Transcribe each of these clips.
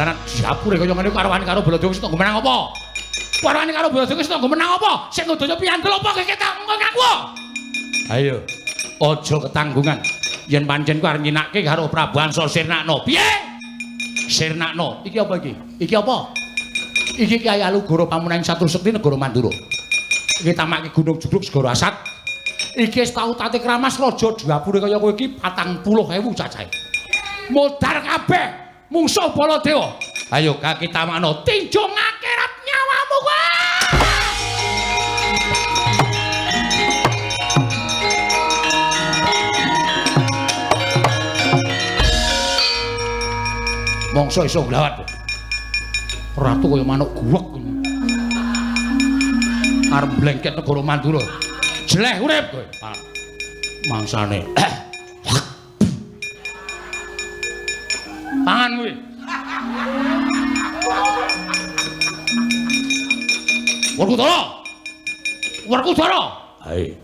jalanan diapure kaya ngene karo wani karo Baladewa wis tanggo menang apa? Wani karo Baladewa wis tanggo menang apa? Sing ngudaya piyandel apa ketok engko ngaku. Ayo, aja ketanggungan. Yen pancen ku arep nyinake karo Prabu Ansa Sirnakna. Piye? Sirnakna. Iki apa iki? Iki apa? Iki Kyai Alugoro pamunahing Satru Sekti Negara Mandura. Iki tamake Gunung Jugruk Segara Asat. Iki wis tau tate kramas raja dapure kaya kowe iki 40.000 cacahe. Modar kabeh mungsuh Baladewa. Ayo kaki tamakno tinjung akhirat nyawamu kowe. Mongso iso nglawat. Ratu kaya manuk guwek. Arep blengket negara Mandura. Jeleh urip kowe. Mangsane. Pangan kuwi. Werkudara. Werkudara. Hai.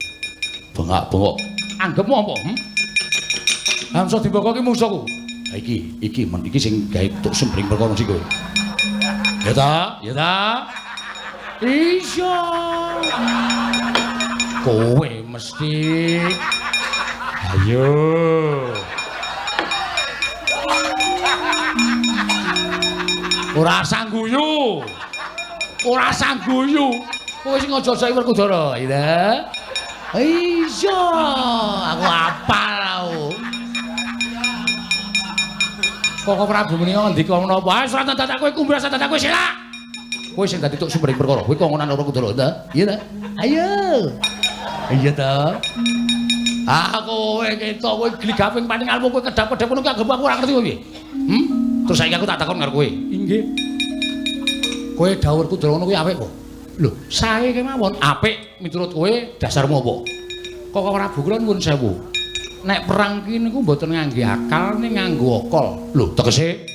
Bengak-bengok. Anggepmu apa? Hamsa Dimbaka ki mungsuhku. Ha iki, iki men iki sing gawe tuk sembring perkara sing kowe. Ya ta? Ya ta? Iya. Kowe mesti. Ayo. Ora sangguyu. Ora sangguyu. Kowe sing aja-aja Werkudara, ya ta? Iya, aku apal aku. Koko Prabu menika ngendika menapa? Ah, ora dadak kowe kumbras dadak kowe selak. Kowe sing dadi tuk sumbering perkara, kowe kongonan Werkudara, ta? Iya ta? Ayo. Iya ta? Ah, kowe ketok kowe gligaping paning almu kowe kedap-kedap ngono ki anggep aku ora ngerti kowe piye? Terus saiki aku tak takon karo kowe. Inggih. Kowe dawuh Werkudara ngono kuwi apik apa? Lho, sae kemawon apik miturut kowe dasarmu apa? Koko Prabu kula nuwun sewu. Nek perang ki niku mboten ngangge akal ning nganggo akal. Lho, tegese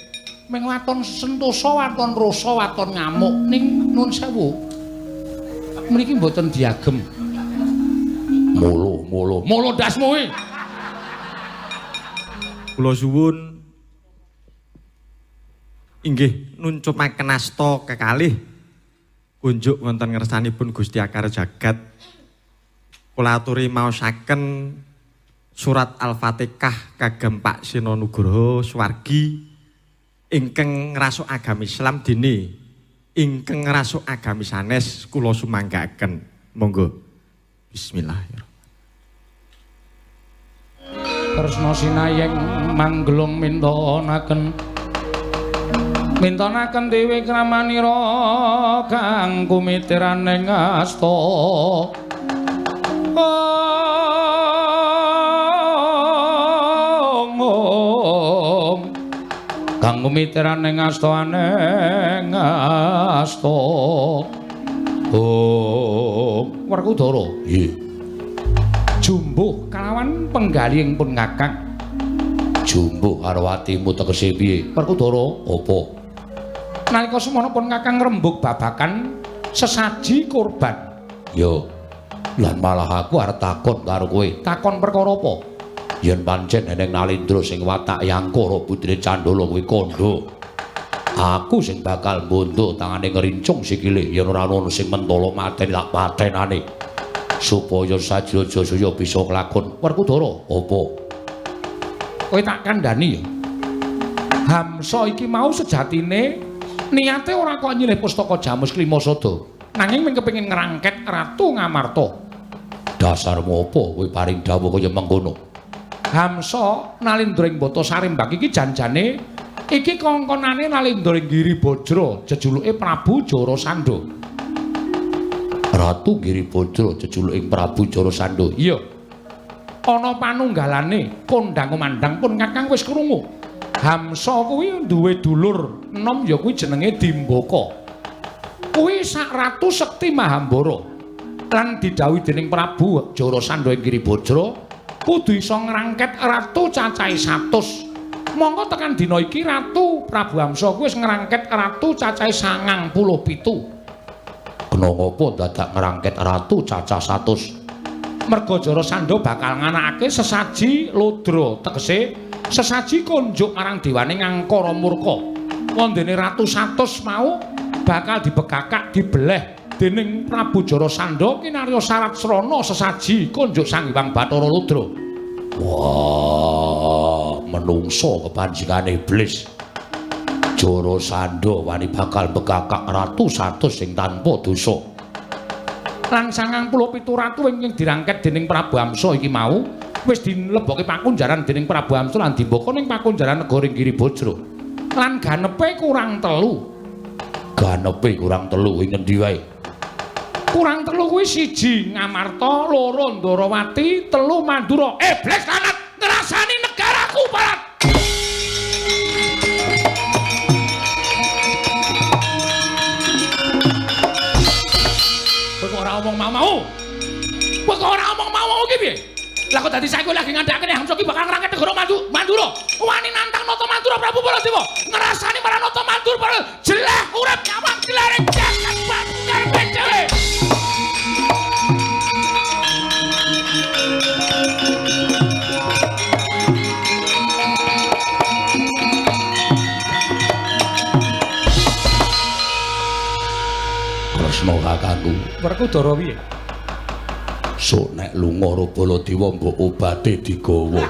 ming waton sentosa, waton rasa, waton ngamuk ning nuwun sewu. Mriki mboten diagem. Molo, molo, molo ndasmu kuwi. Kula suwun inggih nuncupaken asta kekalih kunjuk wonten ngersanipun Gusti Akar Jagat. Kula aturi maosaken surat Al-Fatihah kagem Pak Seno Nugroho swargi ingkang ngrasuk agami Islam dene ingkang ngrasuk agami sanes kula sumanggaken. Monggo. Bismillahirrahmanirrahim. Kresna sinayeng manggelung mintonaken mintonaken dewi kramanira kang kumitiraning asta. Om kang kumitiraning asta aneng asta. Om Werkudara. Nggih. Jumbuh kalawan penggalih pun Kakang. Jumbuh karo atimu tegese piye? Werkudara, apa? Nalika semono pun Kakang ngrembug babakan sesaji kurban. Ya. Lan malah aku arep takon karo kowe. Takon perkara apa? Yen pancen eneng Nalindra sing watak Yangkara putrine Candala kuwi kandha. Aku sing bakal mbondo tangane ngrincung sikile yen ora ana sing mentala mateni tak patenane. Supaya Sajra Jayasaya bisa kelakon. Werkudara, apa? Kowe tak kandhani ya. Hamsa iki mau sejatine niate ora kok nyilih pustaka Jamus Klimasada, nanging mung kepengin ngrangket Ratu Ngamarta. Dasarmu apa kowe paring dawuh kaya mengkono? Hamsa Nalindra ing Bata Sarimbak iki janjane iki kongkonane Nalindra ing Giribajra, jejuluke Prabu Jarasandha. Ratu Giribajra jejuluk ing Prabu Jarasandha. Iya. Ana panunggalane kondhang kumandhang pun Kakang wis krungu. Hamsa kuwi duwe dulur enom ya kuwi jenenge Dimbaka. Kuwi sak ratu sekti Mahambara. Lan didhawuhi dening Prabu Jarasandha ing Giribajra kudu iso ngrangket ratu cacahe 100. Mongko tekan dina iki Ratu Prabu Hamsa kuwi wis ngrangket ratu cacahe 97. Kena ngopo dadak ngrangket ratu cacah 100? Merga Jarasandha bakal nganakake sesaji lodra, tegese sesaji konjuk marang dewane Ngangkara Murka. Wondene ratu 100 mau bakal dibekakak dibeleh dening Prabu Jarasandha kinarya sarat srana sesaji konjuk Sang Hyang Bathara Ludra. Wah, menungso kepanjingane iblis. Jarasandha wani bakal bekakak ratu 100 sing tanpa dosa. Lan 97 ratu ingkang dirangket dening Prabu Hamsa iki mau wis dilebokke pakunjaran dening Prabu Hamsa lan dimbaka ning pakunjaran negara Giribajra. Lan ganepe kurang telu. Ganepe kurang telu ing ngendi wae? Kurang telu kuwi siji Ngamarta, loro Ndarawati, telu Mandura. Iblis lanat ngrasani negaraku Barat. Kowe kok ora omong mau-mau? Kowe kok ora omong mau-mau ki piye? Lah kok dadi saiki lagi ngandhakne Hamsa ki bakal ngrangket negara Mandura. Wani nantang Nata Mandura Prabu Baladewa. Ngrasani marang Nata Mandura para jeleh urip nyawang gelare jagat karepe dhewe. Kresna kakangku. Werkudara piye? Sok nek lunga karo Baladewa mbok obate digawa.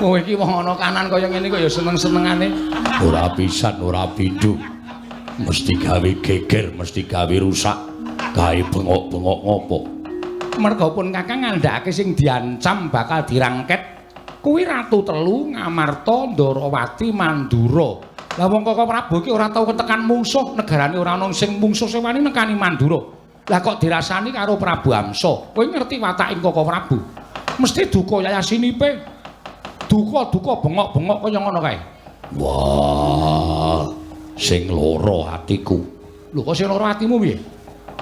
Kowe iki wong ana kanan kaya ngene kok ya seneng-senengane. Ora pisan, ora pindho. Mesti gawe geger, mesti gawe rusak. Gawe bengok-bengok ngopo? Merga pun kakang ngandhakake sing diancam bakal dirangket kuwi ratu telu Ngamarta, Ndarawati, Mandura. Lah wong Koko Prabu iki ora tau ketekan mungsuh, negarane ora ana sing mungsuh sing wani nekani Mandura. Lah kok dirasani karo Prabu Hamsa? Kowe ngerti watake Koko Prabu. Mesti duka yayasinipe. Duka-duka bengok-bengok kaya ngono kae. Wah, sing lara atiku. Lho kok sing lara atimu piye?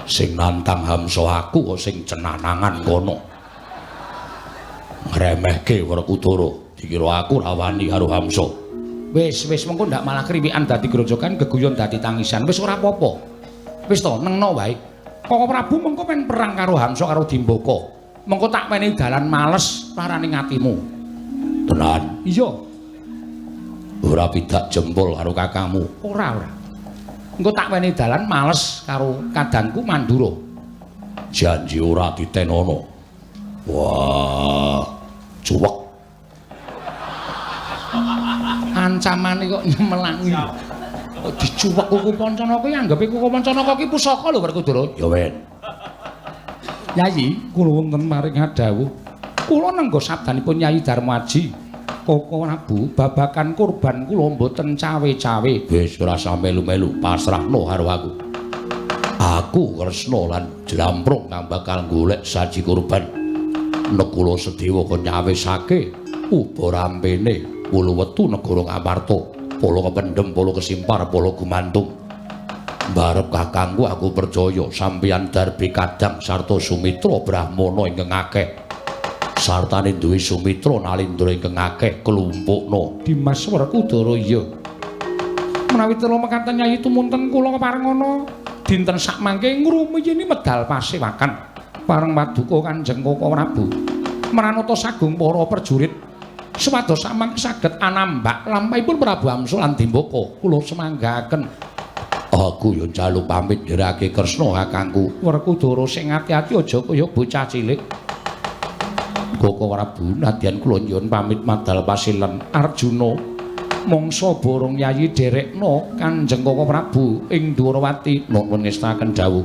Sing nantang Hamsa aku kok sing cenanangan kono. Ngremehke Werkudara, dikira aku ra wani karo Hamsa. Wis, wis mengko ndak malah kriwikan dadi grojogan, geguyon dadi tangisan. Wis ora apa-apa. Wis to, nengno wae. Koko Prabu mengko men perang karo Hamsa karo Dimbaka. Mengko tak wenehi dalan males laraning atimu. Tenan? Iya. Ora pidak jempol karo kakangmu. Ora, ora. Engko tak wenehi dalan males karo kadangku Mandura. Janji ora ditenono. Wah, cuwek. Ancamane kok nyemelangi. Kok dicuwek Kuku Pancanaka ki anggepe Kuku Pancanaka ki pusaka lho Werkudara. Ya wen. Yayi, kula wonten maring dawuh. Kula nengga sabdanipun Yayi Darmaji. Koko Prabu babakan kurban kula mboten cawe-cawe. Wis ora usah melu-melu, pasrahno karo aku. Aku Kresna lan Jlamprung kang bakal golek saji kurban. Nekula Sedewa kon nyawisake uba rampene wulu wetu negara Ngamarta, polo kependhem, polo kesimpar, polo gumantung. Mbarep kakangku aku percaya sampeyan darbi kadang sarta sumitra brahmana ingkang akeh. Sartane duwe sumitra nalindra ingkang akeh klumpukna. Dimas Werkudara iya. Menawi telu mekaten Yayi tumunten kula keparengana dinten sakmangke ngrumiyini medal pasewakan pareng paduka Kanjeng Koko Prabu. Mranata sagung para prajurit supados samangke saged anambak lampahipun Prabu Hamsa lan Dimbaka. Kula semanggaken. Aku ya njaluk pamit nderake Kresna kakangku. Werkudara sing ati-ati aja kaya bocah cilik. Koko Prabu nadyan kula nyuwun pamit madal pasilen Arjuna. Mangsa borong Yayi derekna Kanjeng Koko Prabu ing Dwarawati nuwun ngestaken dawuh.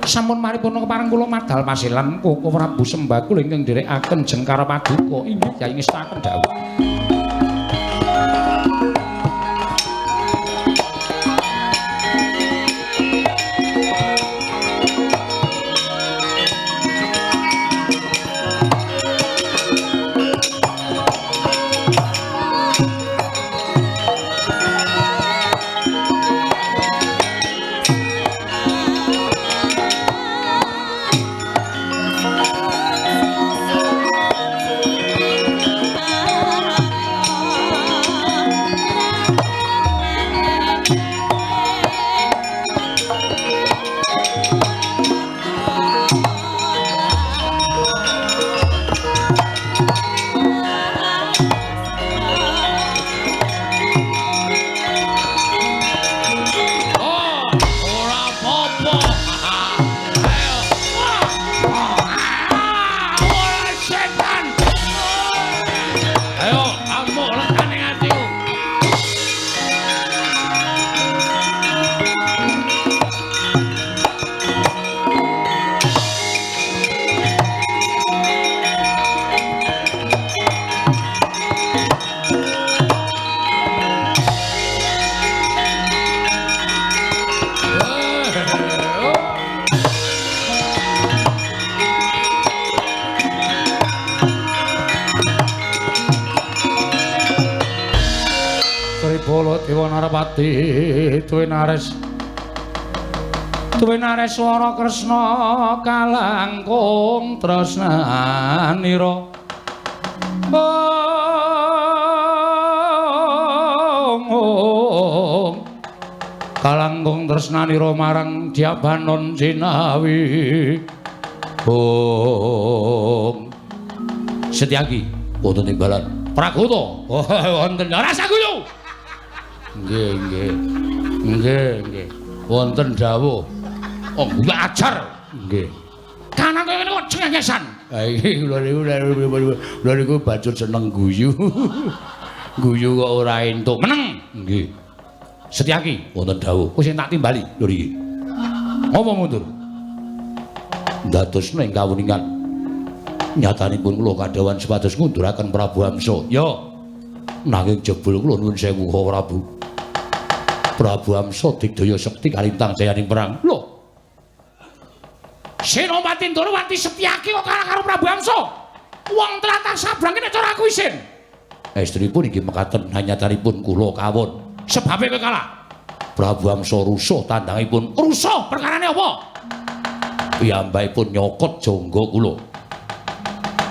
Sampun maripurna kepareng kula madal pasilen Koko Prabu sembah kula ingkang nderekaken jengkar paduka inggih Yayi ngestaken dawuh. Ah. Baladewa Narpati tuwinares tuwinares swara Kresna kalangkung tresnanira. Ong kalangkung tresnanira marang Dyabanon Jinawi. Ong Setyaki wonten timbalan Pragota. Oh, wonten rasa guyu. Nggih, nggih. Nggih, nggih. Wonten dawuh. Oh, ajar. Nggih. Kanan kaya ngene kok cengengesan. Ha iki kula niku banjur seneng guyu. Guyu kok ora entuk. Meneng. Nggih. Setyaki wonten dawuh. Wis tak timbali lho iki. Ngopo mundur? Ndadosna ing kawuningan. Nyatanipun kula kadhawan supados ngunduraken Prabu Hamsa. Ya. Nanging jebul kula nuwun sewu Prabu. Prabu Hamsa digdaya sekti kalintang jayaning perang. Lho. Senopati Ndorowati Setyaki kok kalah karo Prabu Hamsa. Wong tlatah Sabrang kene cara aku isin. Estrinipun inggih mekaten nyatanipun kula kawon. Sebabe kowe kalah. Prabu Hamsa rusuh tandangipun. Rusuh perkarane apa? Piyambakipun nyokot jangga kula.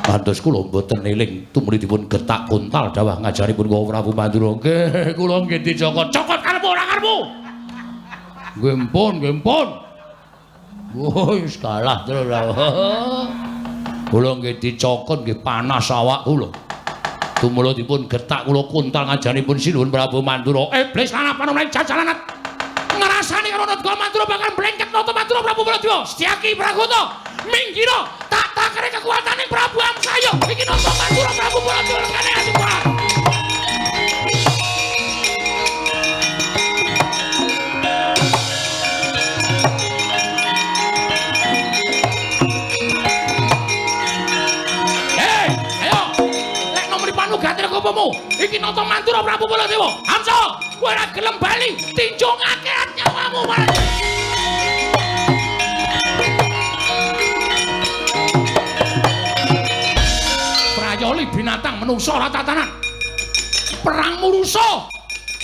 Kantos kula mboten eling tumuli dipun getak kontal dawah ngajaripun Kang Prabu Mandura. Nggih, kula nggih dicokot. Cokot karepmu ora karepmu. Nggih mpun, nggih mpun. Wis kalah terus. Kula nggih dicokot nggih panas awak kula. Tumula dipun getak kula kontal ngajaripun Sinuwun Prabu Mandura. Iblis lan panomane jajalanat. Ngrasani karo Nata Mandura bakal blengket Nata Mandura Prabu Baladewa. Setyaki Pragota minggiro tak takere kekuatane Prabu Hamsa yo. Iki Nata Mandura Prabu Baladewa lekane ati kuat. Hei, ayo. Lek nomor panu gatir kopomu. Iki Nata Mandura Prabu Baladewa. Hamsa, kowe ora gelem bali, tinjung akhirat nyawamu marang. Prayoli binatang menungso ora tatanan. Perangmu rusuh.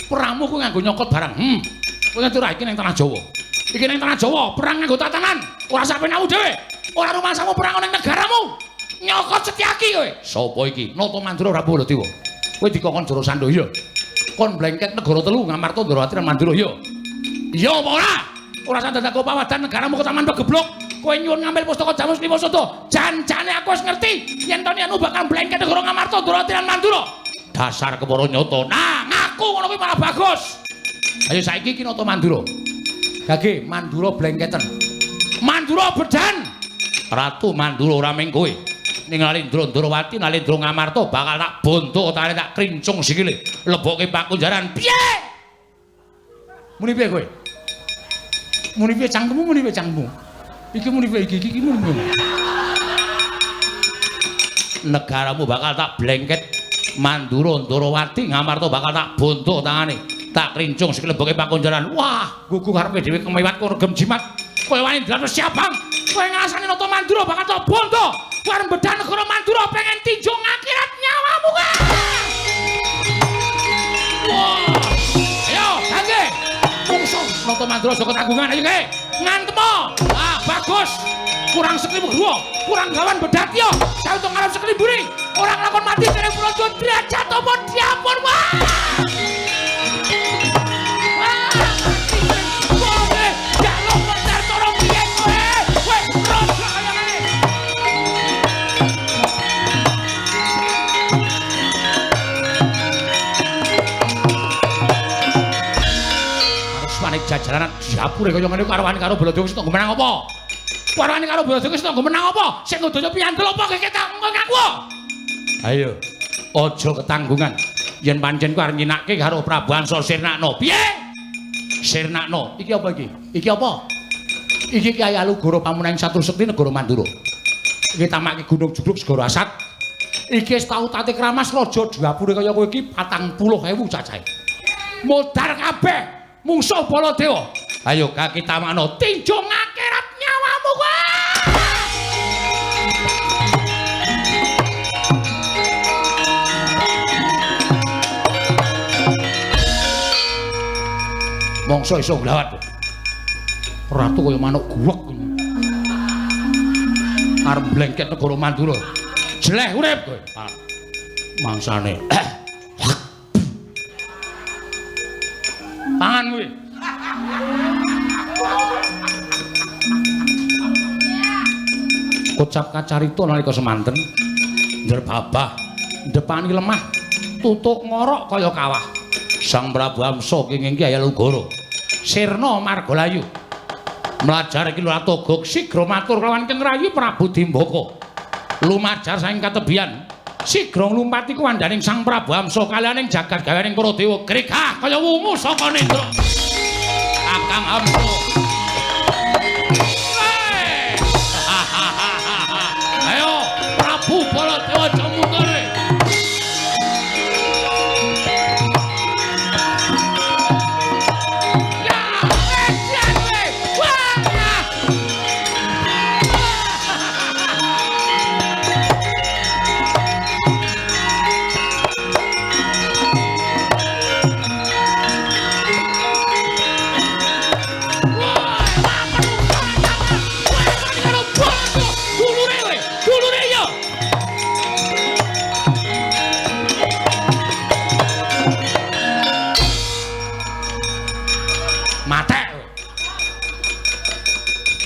Perangmu kuwi nganggo nyokot barang. Kowe ngerti ora iki ning tanah Jawa. Iki ning tanah Jawa, perang nganggo tatanan. Ora sapenamu dhewe. Ora rumasamu perang ning negaramu. Nyokot Setyaki kowe. Sapa iki? Nata Mandura Prabu Baladewa. Kowe dikongkon Jara Sandha ya. Kon blengket negara telu Ngamarta Ndrawati lan Mandura ya. Iya apa ora? Ora usah dadak pawadan negaramu ketaman pegeblok. Kowe nyuwun ngambil pustaka Jamus Lima Sada. Janjane aku wis ngerti yen to anu bakal blengket negara Ngamarta Ndrawati lan Mandura. Dasar kepara nyata. Nah, ngaku ngono kuwi malah bagus. Ayo saiki iki Nata Mandura. Gage Mandura blengketen. Mandura bedan. Ratu Mandura ora mung kowe. Ning Nalendra Ndrawati, Nalendra Ngamarta bakal tak bonto tare tak krincung sikile. Lebokke pakunjaran. Piye? Muni piye kowe? Muni piye cangkemmu, muni piye cangkemmu? Iki muni piye iki, iki muni piye? Negaramu bakal tak blengket Mandura Ndrawati, Ngamarta bakal tak bonto tangane. Tak krincung sikile lebokke pakunjaran. Wah, gugu karepe dhewe kemewat kok regem jimat. Kowe wani ndelok siabang. Kowe ngrasani Nata Mandura bakal tak bonto. Warung bedah negara Mandura pengen tinjung akhirat nyawamu kan. Wah, ayo gangge. Mungsuh Nata Mandura saka tanggungan ayo ge. Ngantemo. Ah, bagus. Kurang seklimu gua, kurang gawan bedat yo. Sauto ngarep seklimburi. Ora nglakon mati dereng Praja derajat apa diapun wah. Wah, kowe jaluk mencar cara piye kowe? Kowe raja kaya ngene. Jajalanan dapure kaya ngene karo wani karo Baladewa wis tanggo menang apa? Wani karo Baladewa wis tanggo menang apa? Sing ngudaya piyandel apa ketok ngaku? Ayo, aja ketanggungan. Yen pancen ku arep nyinake karo Prabu Hamsa sirnakno. Piye? Sirnakno. Iki apa iki? Iki apa? Iki Kyai Alugoro pamunahing Satru Sekti negara Mandura. Iki tamake Gunung Jugruk Segara Asat. Iki wis tau tate kramas raja dapure kaya kowe iki 40.000 cacahe. Modar kabeh. Mungsuh Baladewa. Ayo kaki tamakno tinjung akhirat nyawamu kowe. Mongso iso nglawat. Ratu kaya manuk guwek. Arep blengket negara Mandura. Jeleh urip kowe. Mangsane. Pangan kuwi. Kocap kacarita nalika semanten njerbabah ndepani lemah tutuk ngorok kaya kawah. Sang Prabu Amsa kenging Kyai Lugara sirna margalayu mlajar iki Latogog sigra matur kelawan Keng Rayi Prabu Dimbaka lumajar saking katebian sigra nglumpati kuwandaning Sang Prabu Amsa kaliyaning jagat gawening para dewa gregah kaya wungu saka nendra. Kakang Amsa. Ayo Prabu Baladewa Jamutare.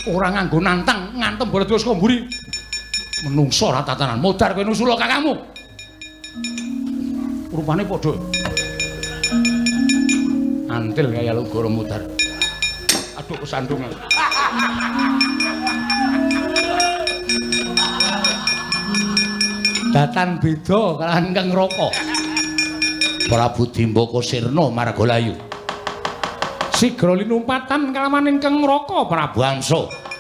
Ora nganggo nantang, ngantem Baladewa saka mburi. Menungso ora tatanan. Modar kowe nusula kakangmu. Rupane padha. Antil kaya Lugara modar. Aduh kesandung. Datan beda kalawan Kang Raka. Prabu Dimbaka sirna margalayu. Sigra linumpatan kalawan ingkang Raka Prabu Amsa.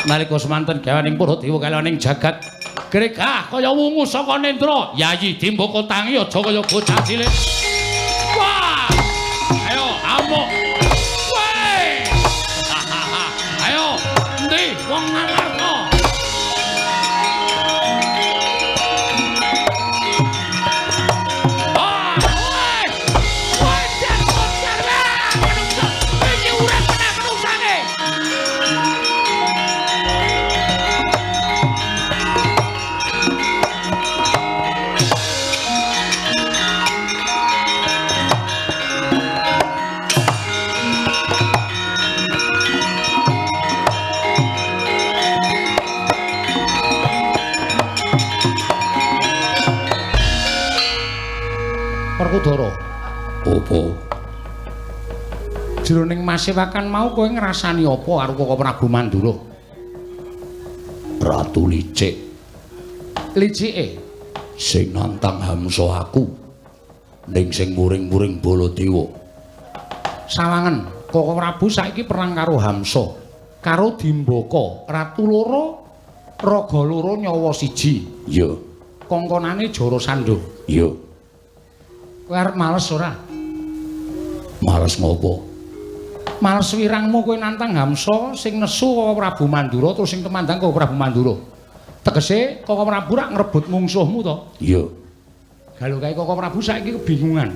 Nalika semanten gawaning para dewa kalawaning jagat gregah kaya wungu saka nendra. Yayi Dimbaka tangi aja kaya bocah cilik. Wah! Ayo amuk. Weh! Ayo endi wong Ngamarta? Werkudara. Apa? Jroning masewakan mau kowe ngrasani apa karo Koko Prabu Mandura? Ratu licik. Licike sing nantang Hamsa aku ning sing muring-muring Baladewa. Sawangen, Koko Prabu saiki perang karo Hamsa, karo Dimbaka, ratu loro, raga loro nyawa siji. Iya. Kongkonane Jarasandha. Iya. Kowe arep males ora? Males ngopo? Males wirangmu kowe nantang Hamsa sing nesu Koko Prabu Mandura terus sing temandang Koko Prabu Mandura. Tegese Koko Prabu rak ngrebut mungsuhmu to? Iya. Galo kae Koko Prabu saiki kebingungan.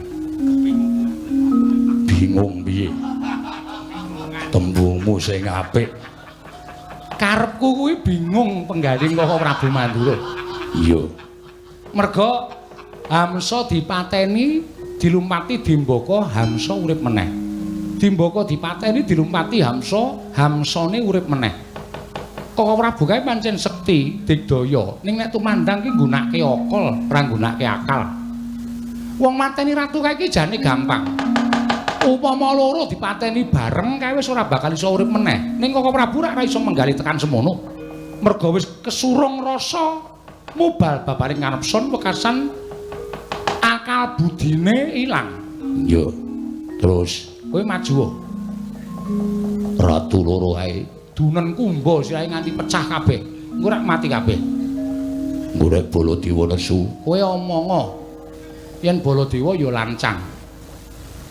Bingung piye? Tembungmu sing apik. Karepku kuwi bingung penggaling Koko Prabu Mandura. Iya. Merga Hamsa dipateni, dilumpati Dimbaka, Hamsa urip meneh. Dimbaka dipateni, dilumpati Hamsa, Hamsane urip meneh. Koko Prabu kae pancen sekti, digdaya. Ning nek tumandang ki nggunakake akal, ora nggunakake akal. Wong mateni ratu kae iki jane gampang. Upama loro dipateni bareng kae wis ora bakal iso urip meneh. Ning Koko Prabu ora iso menggali tekan semono. Merga wis kesurung rasa mubal babaring kanepson wekasan akal budine ilang. Iya. Terus kowe maju. Ratu loro ae dunen kumba sirahe nganti pecah kabeh. Engko rak mati kabeh. Engko rek Baladewa nesu. Kowe omonga yen Baladewa ya lancang.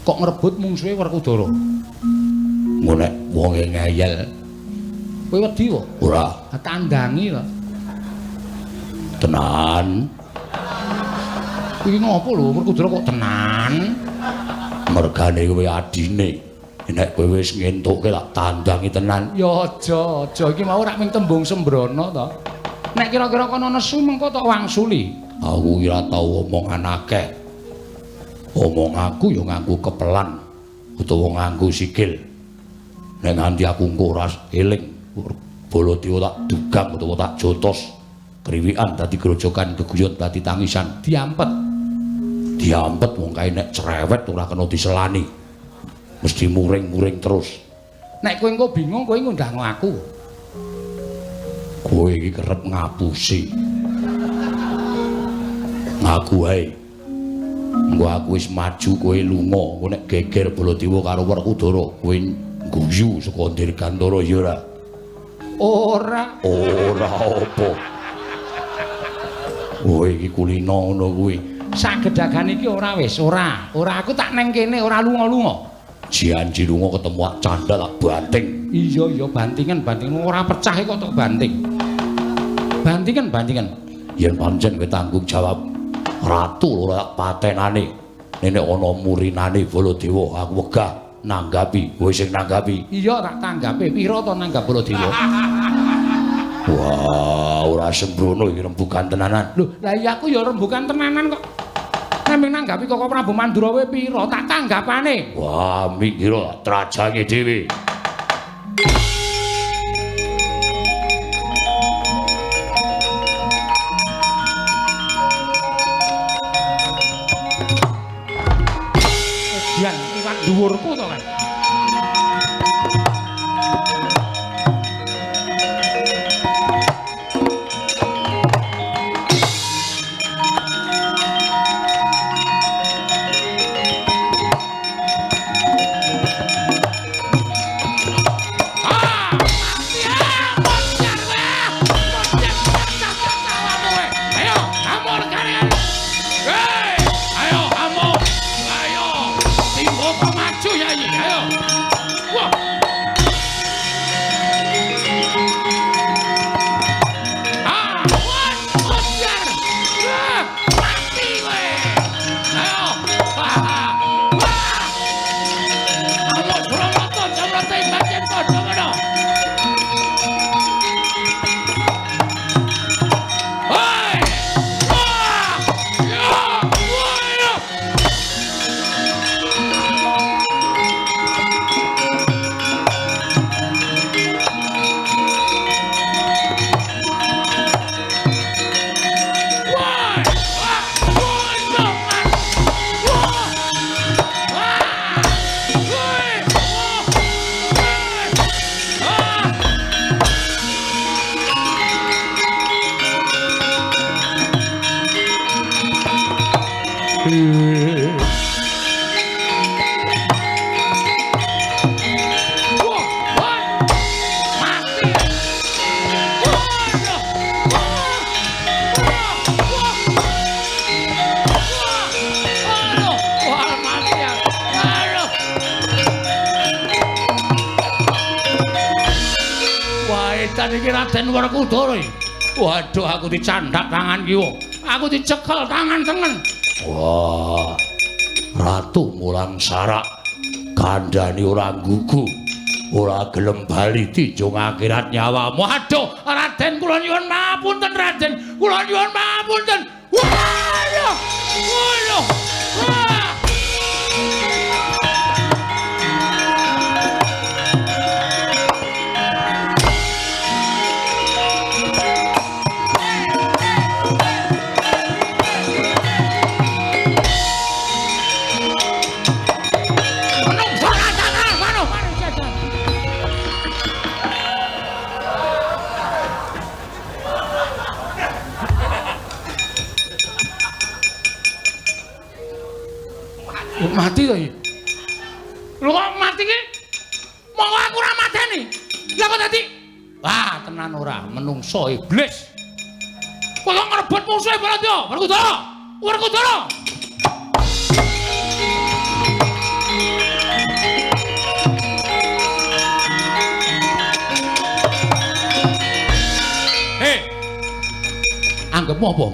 Kok ngrebut mungsuhe Werkudara? Engko nek wonge ngeyel. Kowe wedi kok? Ora. Tandangi lho. Tenan. Iki ngopo lho Werkudara kok tenan? Mergane kowe adine. Nek kowe wis ngentukke lak tandangi tenan. Ya aja, aja iki mau rak mung tembung sembrono to. Nek kira-kira kono nesu mengko tok wangsuli. Aku ora tau omongan akeh. Omong aku ya nganggo kepelan utawa nganggo sikil. Nek nganti aku engko ora eling Baladewa tak dugang utawa tak jotos. Kriwikan dadi grojokan, geguyon dadi tangisan. Diampet. Diampet wong kae nek cerewet ora kena diselani. Mesti muring-muring terus. Nek kowe engko bingung kowe ngundang aku. Kowe iki kerep ngapusi. Ngaku wae. Engko aku wis maju kowe lunga, engko nek geger Baladewa karo Werkudara, kowe guyu saka Dirgantara ya ora? Ora. Ora apa. Kowe iki kulino ngono kuwi. Sak gedagan iki ora wis, ora. Ora aku tak neng kene ora lunga-lunga. Janji lunga ketemu ak candha tak banting. Iya iya bantingan bantingan ora pecah kok tok banting. Bantingan bantingan. Yen pancen kowe tanggung jawab ratu ora patenane. Nek ana murinane Baladewa aku wegah nanggapi. Kowe sing nanggapi. Iya tak tanggape. Pira to nanggap Baladewa? Wah, ora sembrono iki rembugan tenanan. Lho, lah iya aku ya rembugan tenanan kok. Nek nanggapi Koko Prabu Mandura kowe pira tak tanggapane. Wah, minggir trajange dhewe. Edian liwat dhuwurku to kan. Raden Werkudara. Waduh, aku dicandak tangan kiwa. Aku dicekel tangan tengen. Wah. Ratu mulang sarak kandhani ora nggugu. Ora gelem bali dijung akhirat nyawamu. Waduh, Raden kula nyuwun mapunten Raden. Kula nyuwun mapunten. Waduh. Waduh. Wah. Mati to iki. Lho kok mati iki? Monggo aku ora mateni. Lah kok dadi? Wah, tenan ora, menungso iblis. Kowe kok ngrebut musuhe Baladewa? Werkudara. Werkudara. Hei. Anggepmu apa?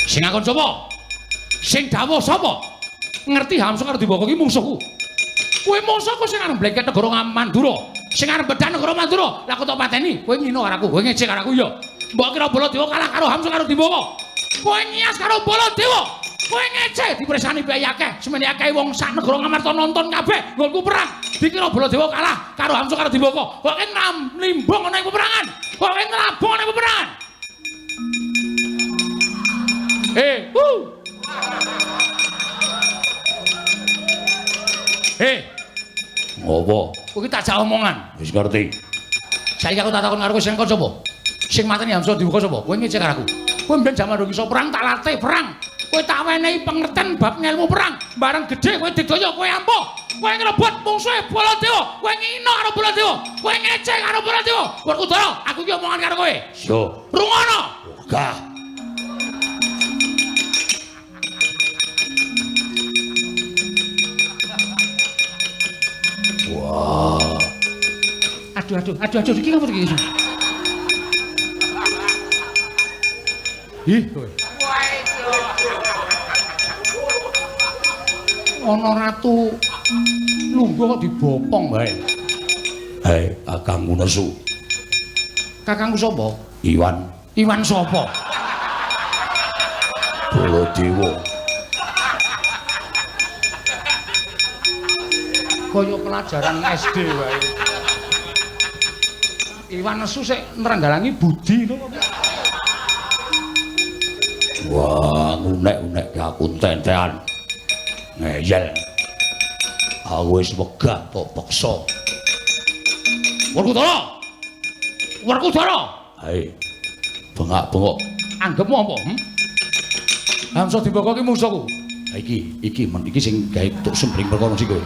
Sing ngakon sapa? Sing dawuh sapa? Ngerti Hamsa karo Dimbaka ki mungsuhku. Kowe mungsuhku sing arep mblengket negara Mandura, sing arep bedah negara Mandura. Lah aku tok pateni, kowe ngino karo aku, kowe ngecek karo aku ya. Mbok kira Baladewa kalah karo Hamsa karo Dimbaka. Kowe ngias karo Baladewa. Kowe ngece dipresani biaya akeh, semene akeh wong sak negara Ngamarta nonton kabeh nggonku perang. Dikira Baladewa kalah karo Hamsa karo Dimbaka. Kok nimbung ana ing peperangan. Kok nrabung ana ing peperangan. Ngopo? Kowe iki tak jak omongan. Wis ngerti. Saiki aku tak takon karo kowe sing kon sapa? Sing mateni Hamsa Dimbaka sapa? Kowe ngecek karo aku. Kowe mbiyen jaman durung iso perang tak latih perang. Kowe tak wenehi pengerten bab ngelmu perang. Bareng gedhe kowe digdaya, kowe ampuh. Kowe ngrebut mungsuhe Baladewa, kowe ngino karo Baladewa, kowe ngecek karo Baladewa. Werkudara, aku iki omongan karo kowe. Yo, rungono. Ogah. Wah. Aduh aduh aduh aduh iki ngapa iki? Ih, kowe. Ana ratu lungguh kok dibopong wae. Hei, kakangku nesu. Kakangku sapa? Iwan. Iwan sapa? Baladewa. Kaya pelajaran SD wae. Iwan nesu sik nrenggalangi budi lho. Wah, ngunek-unek aku tentean. Ngeyel. Aku wis wegah tok peksa. Werkudara. Werkudara. Hei. Bengak-bengok. Anggepmu apa? Hamsa Dimbaka ki mungsuhku. Ha iki, iki men iki sing gawe tok sembring perkara sik kowe.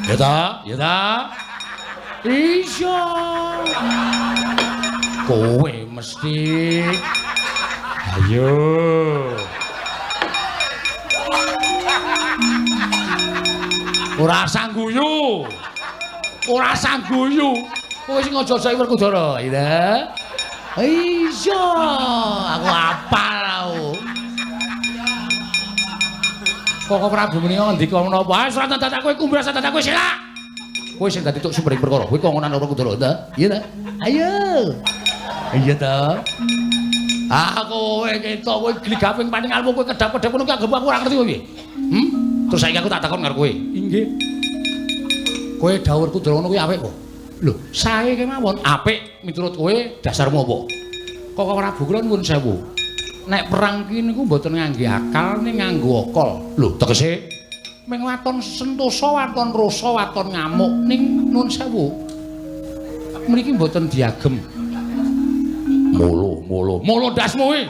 Ya ta? Ya ta? Iya. Kowe mesti. Ayo. Ora sangguyu. Ora sangguyu. Kowe sing aja-aja Werkudara, ya. Iya, aku apal aku. Koko Prabu menika ngendika menapa? Ah, surat dadak kowe kumbras dadak kowe selak. Kowe sing dadi tuk sumbering perkara, kowe kongonan Werkudara, ta? Iya ta? Ayo. Iya ta? Ah, kowe ketok kowe gligaping paning almu kowe kedap-kedap ngono ki anggep aku ora ngerti kowe piye. Terus saiki aku tak takon karo kowe. Inggih. Kowe dawuh Werkudara ngono kuwi apik kok. Lho, sae kemawon apik miturut kowe dasarmu apa? Koko Prabu kula nyuwun sewu. Nek perang ki niku mboten ngangge akal ning nganggo akal. Lho, tegese ming waton sentosa, waton rasa, waton ngamuk ning nuwun sewu. Mriki mboten diagem. Molo, molo, molo ndasmu kuwi.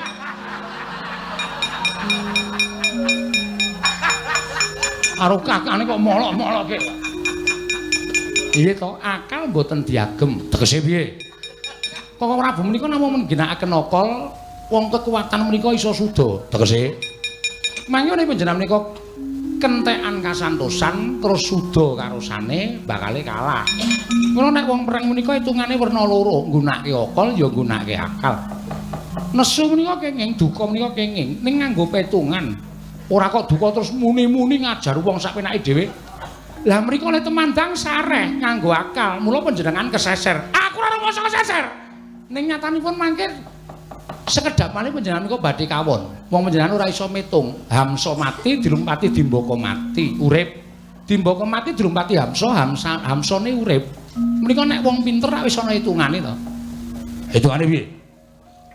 Karo kakane kok molok-molokke. Iya to, akal mboten diagem. Tegese piye? Koko Prabu menika namung mengginakaken akal, wong kekuatan menika iso suda. Tegese mangkane panjenengan menika kentekan kasantosan terus suda karosane bakale kalah. Mula nek wong perang menika hitungane werna loro, nggunakake akal ya nggunakake akal. Nesu menika kenging, duka menika kenging, ning nganggo petungan. Ora kok duka terus muni-muni ngajar wong sak penake dhewe. Lah mriko oleh temandang sareh nganggo akal, mula panjenengan keseser. Aku ora rumangsa keseser. Ning nyatanipun mangke sekedhap malih panjenengan menika badhe kawon. Wong panjenengan ora iso metung. Hamsa mati dilumpati Dimbaka mati, urip. Dimbaka mati dilumpati Hamsa, Hamsane urip. Menika nek wong pinter rak wis ana hitungane to. Hitungane piye?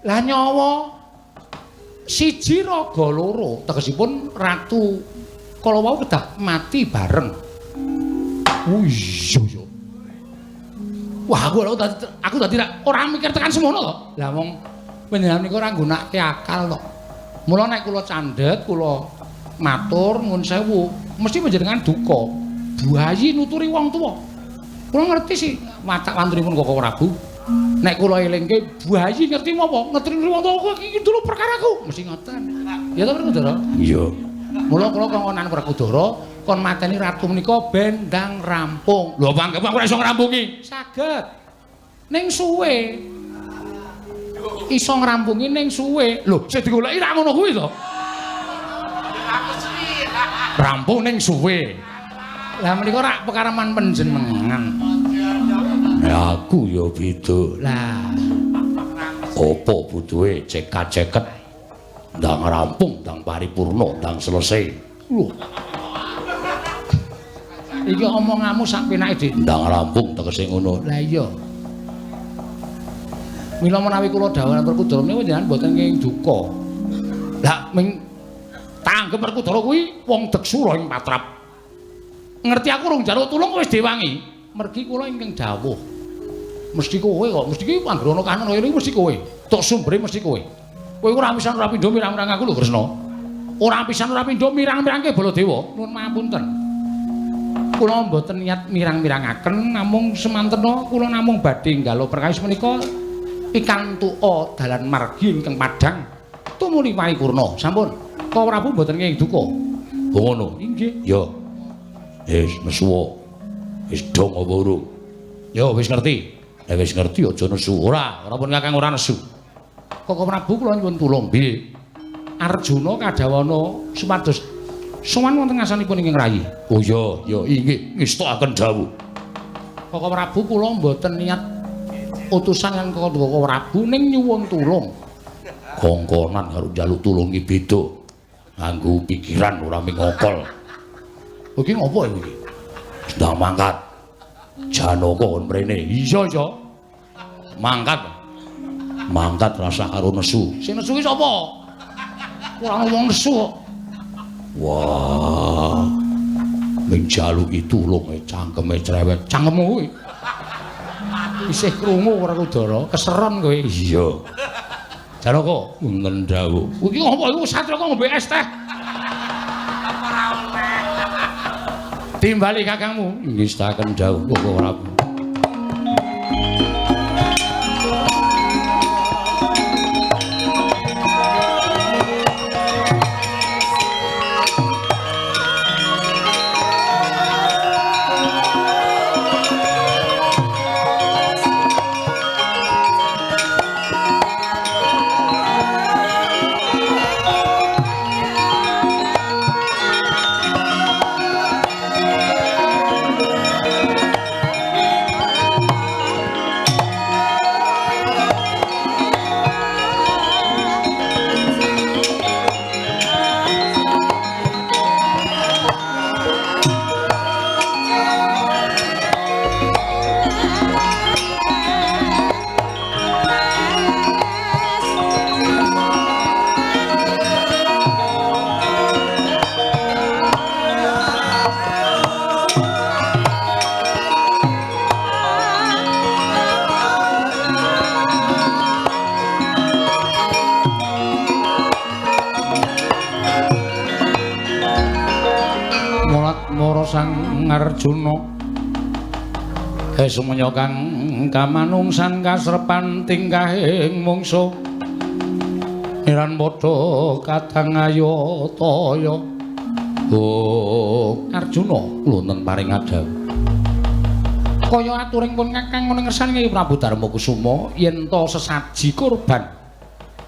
Lah nyawa siji raga loro, tegesipun ratu kala wau kedah mati bareng. Oh iya iya. Wah aku dadi ora mikir tekan semono to. Lah wong panjenengan niku ora nggunakake akal to. Mula nek kula candhet, kula matur nuwun sewu, mesti panjenengan duka. Buayi nuturi wong tuwa. Kula ngerti sih watak wantunipun Koko Prabu. Nek kula elingke buayi ngerti apa? Ngerti wong tuwa iki dulu perkaraku, mesti ngoten. Ya to Werkudara? Iya. Mula kula kongkonan Werkudara kon mateni ratu menika ben ndang rampung. Lho apa anggep aku ora iso ngrampungi? Saged. Ning suwe. Iso ngrampungi ning suwe. Lho, sing digoleki ra ngono kuwi to. Rampung ning suwe. Lah menika rak pekareman panjenengan. Ya aku ya beda. Lah apa butuhe cekat-ceket ndang rampung, ndang paripurna, ndang selesai. Lho. Iki omonganmu sak penake, Dik. Ndang rampung tegese ngono. Lah iya. Mila menawi kula dawuh Werkudara menika jenengan mboten kenging duka. Lah ming tanggep Werkudara kuwi wong deksura ing patrap. Ngerti aku rung njaluk tulung wis diwangi. Mergi kula ingkang dawuh. Mesti kowe kok, mesti iki anggere ana kahanan kaya iki mesti kowe. Tok sumbere mesti kowe. Kowe ora pisan ora pindho mirang-mirang aku lho Kresna. Ora pisan ora pindho mirang-mirangke Baladewa. Nuwun pangapunten. Kula mboten niat mirang-mirangaken namung semantena kula namung badhe nggalo perkawis menika pikantuka dalan margi ingkang padhang tumuli paripurna. Sampun. Kok Prabu mboten kenging duka. Oh ngono. Inggih. Ya. Wis nesu. Wis dong apa urung? Ya wis ngerti. Nek wis ngerti aja nesu. Ora, ora pun Kakang ora nesu. Koko Prabu kula nyuwun tulung. Piye? Arjuna kadhawana supados sowan wonten ngasanipun ingkang rayi. Oh iya, ya inggih ngestokaken dawuh. Koko Prabu kula mboten niat utusan kan Koko Prabu ning nyuwun tulung. Kongkonan karo njaluk tulung ki beda. Nganggo pikiran ora mung ngokol. Iki ngopo iki? Ndang mangkat. Janaka kon mrene. Iya, iya. Mangkat. Mangkat rasa karo nesu. Sing nesu ki sapa? Ora wong nesu kok. Wah. Ming jaluki tulung cangkeme cerewet. Cangkemmu kuwi. Isih krungu Werkudara, keseron kowe. Iya. Janaka wonten dawuh. Iki ngopo iku satraka ngombe es teh? Ora oleh. Timbali kakangmu. Ngestaken dawuh Koko Prabu. Sang Arjuna sumenya kang kamanungsan kasrepan tingkahing mungsuh niran padha kadang ayo toya. Oh Arjuna wonten paring adhawuh kaya aturing pun kakang ngono ngersane Kyai Prabu Darmakusuma yen to sesaji korban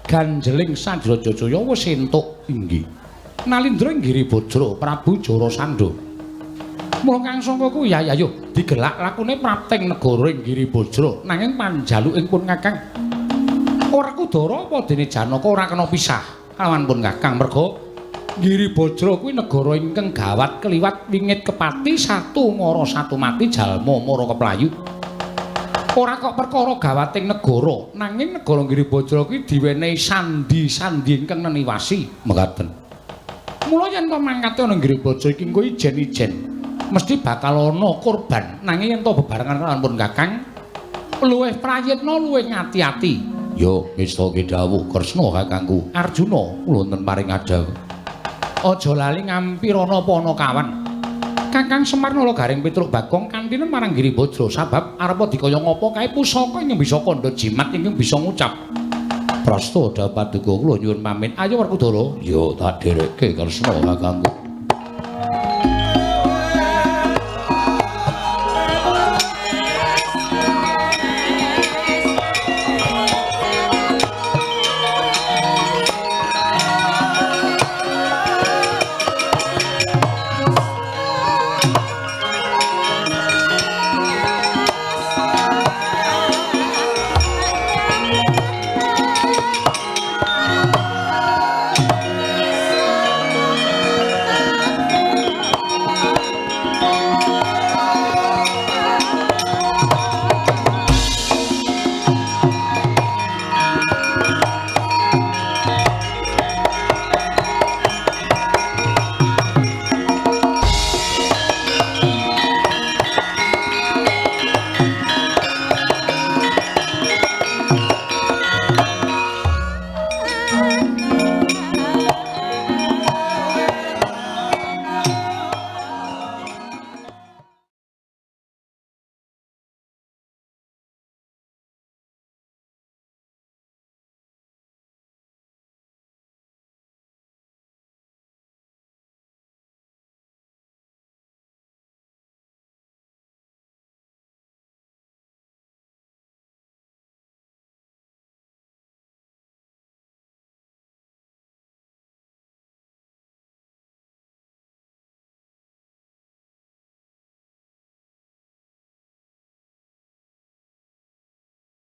ganjeling Sandra Jajaya wis entuk inggih Nalindra ing Giribajra Prabu Jarasandha. Mula kang sangka kuwi ya ayo digelak lakune prapting negara ing Giribajra nanging panjaluking pun kakang Werkudara apa dene Janaka ora kena pisah kalawan pun kakang merga Giribajra kuwi negara ingkang gawat kliwat wingit kepati satu mara satu mati jalma mara keplayu. Ora kok perkara gawating negara nanging negara Giribajra kuwi diwenehi sandi-sandi ingkang neniwasi mekaten. Mula yen to mangkate ana Giribajra iki engko ijen-ijen mesti bakal ana korban nanging yen to bebarengan kalawan pun kakang luwih prayitna luwih ngati-ati. Yo ngestake dawuh Kresna kakangku Arjuna wonten paring adhawuh. Aja lali ngampirana panakawan. Kakang Semar Nala Gareng Petruk Bagong kantinen marang Giribajra sabab arepa dikaya ngapa kae pusaka ingkang bisa kandha jimat ingkang bisa ngucap. Prasta paduka kula nyuwun pamit. Ayo Werkudara. Yo tak dherekke Kresna kakangku.